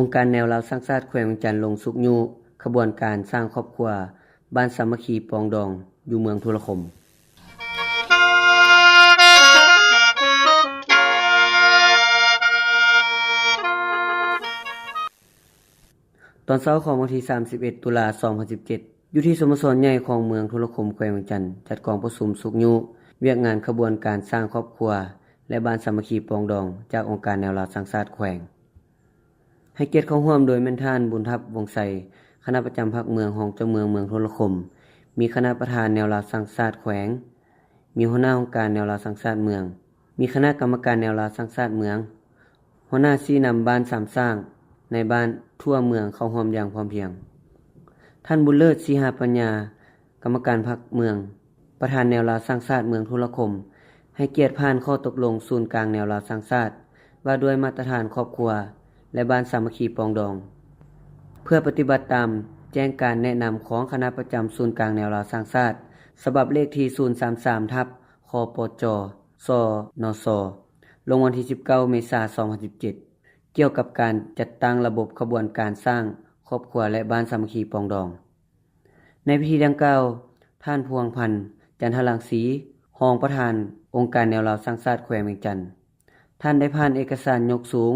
ອົງການແນວລາວສ້າງຊາດແຂວງວຽງຈັນລົງຊຸກຍູ້ຂະບວນການສ້າງຄອບຄົວ ບ້ານສາມັກຄີປອງດອງ ຢູ່ເມືອງທຸລະຄົມ. ຕອນເຊົ້າຂອງວັນທີສາມສິບເອັດ ຕຸລາ ສອງພັນສິບເຈັດ ຢູ່ທີ່ສະໂມສອນໃຫຍ່ຂອງເມືອງທຸລະຄົມ ແຂວງວຽງຈັນ ຈັດກອງປະຊຸມຊຸກຍູ້ວຽກງານຂະບວນການສ້າງຄອບຄົວ ແລະ ບ້ານສາມັກຄີປອງດອງ ຈາກອົງການແນວລາວສ້າງຊາດແຂວງ. ໃຫ້ກຽດເຂົ້າຮ່ວມໂດຍແມ່ນທ່ານ ບຸນທັບ ວົງໄຊ, ຄະນະປະຈຳພັກເມືອງ, ຮອງເຈົ້າເມືອງເມືອງທຸລະຄົມ, ມີຄະນະປະທານແນວລາວສ້າງຊາດແຂວງ, ມີຫົວໜ້າອົງການແນວລາວສ້າງຊາດເມືອງ, ມີຄະນະກຳມະການແນວລາວສ້າງຊາດເມືອງ, ຫົວໜ້າຊີ້ນຳບ້ານສາມສ້າງ ນາຍບ້ານທົ່ວເມືອງເຂົ້າຮ່ວມຢ່າງພ້ອມພຽງ. ທ່ານ ບຸນເລີດ ສີຫາປັນຍາ, ກຳມະການພັກເມືອງ, ປະທານແນວລາວສ້າງຊາດເມືອງທຸລະຄົມ ໃຫ້ກຽດຜ່ານຂໍ້ຕົກລົງສູນກາງແນວລາວສ້າງຊາດ ວ່າດ້ວຍມາດຕະຖານຄອບຄົວ ແລະ ບ້ານສາມັກຄີປອງດອງ ເພື່ອປະຕິບັດຕາມແຈ້ງການແນະນຳຂອງຄະນະປະຈຳສູນກາງແນວລາວສ້າງຊາດ ສະບັບເລກທີ ສູນສາມສາມ ທັບ ຄປຈ ສນສ ລົງວັນທີ ສິບເກົ້າ ເມສາ ສອງພັນສິບເຈັດ ກ່ຽວກັບການຈັດຕັ້ງລະບົບຂະບວນການສ້າງຄອບຄົວ ແລະ ບ້ານສາມັກຄີປອງດອງ. ໃນພິທີດັ່ງກ່າວ, ທ່ານ ພວງພັນ ຈັນທະລັງສີ, ຮອງປະທານອົງການແນວລາວສ້າງຊາດແຂວງວຽງຈັນ, ທ່ານໄດ້ຜ່ານເອກະສານຍົກສູງ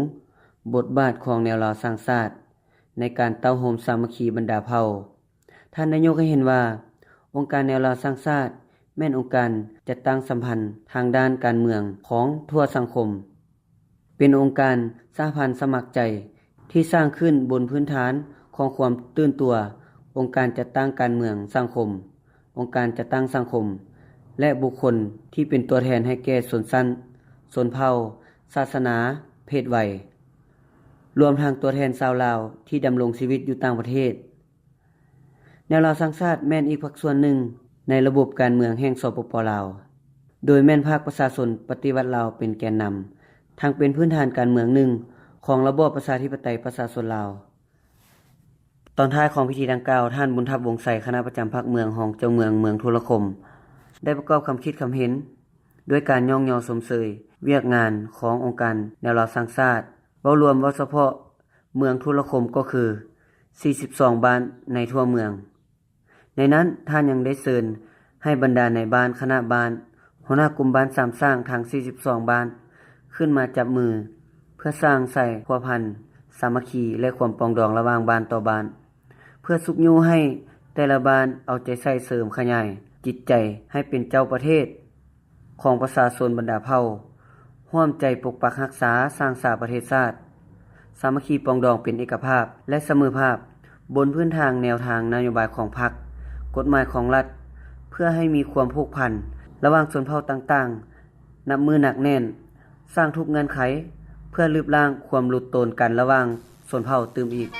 ບົດບາດຂອງແນວລາວສ້າງຊາດ ໃນການເຕົ້າໂຮມສາມັກຄີບັນດາເຜົ່າ. ທ່ານໄດ້ຍົກໃຫ້ເຫັນວ່າ ອົງການແນວລາວສ້າງຊາດ ແມ່ນອົງການຈັດຕັ້ງສຳພັນທາງດ້ານການເມືອງຂອງທົ່ວສັງຄົມ. ເປັນອົງການສະຫະພັນສະໝັກໃຈທີ່ສ້າງຂຶ້ນບົນພື້ນຖານຂອງຄວາມຕື່ນຕົວອົງການຈັດຕັ້ງການເມືອງສັງຄົມ, ອົງການຈັດຕັ້ງສັງຄົມ ແລະ ບຸກຄົນທີ່ເປັນຕົວແທນໃຫ້ແກ່ຊົນຊັ້ນ, ຊົນເຜົ່າ, ສາສະໜາ, ເພດໄວ, ລວມທັງຕົວແທນຊາວລາວທີ່ດຳລົງຊີວິດຢູ່ຕ່າງປະເທດ. ແນວລາວສ້າງຊາດແມ່ນອີກພາກສ່ວນໜຶ່ງໃນລະບົບການເມືອງແຫ່ງ ສປປ ລາວ, ໂດຍແມ່ນພາກປະຊາຊົນປະຕິວັດລາວເປັນແກນນຳ, ທັງເປັນພື້ນຖານການເມືອງໜຶ່ງຂອງລະບອບປະຊາທິປະໄຕປະຊາຊົນລາວ. ຕອນທ້າຍຂອງພິທີດັ່ງກ່າວ, ທ່ານ ບຸນທັບ ວົງໄຊ, ຄະນະປະຈຳພັກເມືອງ, ຮອງເຈົ້າເມືອງເມືອງທຸລະຄົມ, ໄດ້ປະກອບຄຳຄິດຄຳເຫັນ ດ້ວຍການຍ້ອງຍໍຊົມເຊີຍວຽກງານຂອງອົງການແນວລາວສ້າງຊາດ, ເວົ້າລວມ, ເວົ້າສະເພາະ, ເມືອງທຸລະຄົມກໍຄື ສີ່ສິບສອງ ບ້ານໃນທົ່ວເມືອງ. ໃນນັ້ນ, ທ່ານຍັງໄດ້ເຊີນໃຫ້ບັນດານາຍບ້ານ, ຄະນະບ້ານ, ຫົວໜ້າກຸ່ມບ້ານສາມສ້າງທັງ ສີ່ສິບສອງ ບ້ານ ຂຶ້ນມາຈັບມື ເພື່ອສ້າງສາຍພົວພັນ, ສາມັກຄີ ແລະ ຄວາມປອງດອງລະຫວ່າງບ້ານຕໍ່ບ້ານ, ເພື່ອຊຸກຍູ້ໃຫ້ແຕ່ລະບ້ານເອົາໃຈໃສ່ເສີມຂະຫຍາຍຈິດໃຈໃຫ້ເປັນເຈົ້າປະເທດ ຂອງປະຊາຊົນບັນດາເຜົ່າ ຮ່ວມໃຈປົກປັກຮັກສາສ້າງສາປະເທດຊາດ, ສາມັກຄີປອງດອງເປັນເອກະພາບ ແລະ ສະເໝີພາບ ບົນພື້ນຖານແນວທາງນະໂຍບາຍຂອງພັກ, ກົດໝາຍຂອງລັດ, ເພື່ອໃຫ້ມີຄວາມຜູກພັນລະຫວ່າງຊົນເຜົ່າຕ່າງໆ ນັບມື້ໜັກແໜ້ນ, ສ້າງທຸກເງື່ອນໄຂ ເພື່ອລຶບລ້າງຄວາມຫຼຸດໂຕນກັນລະຫວ່າງຊົນເຜົ່າຕື່ມອີກ.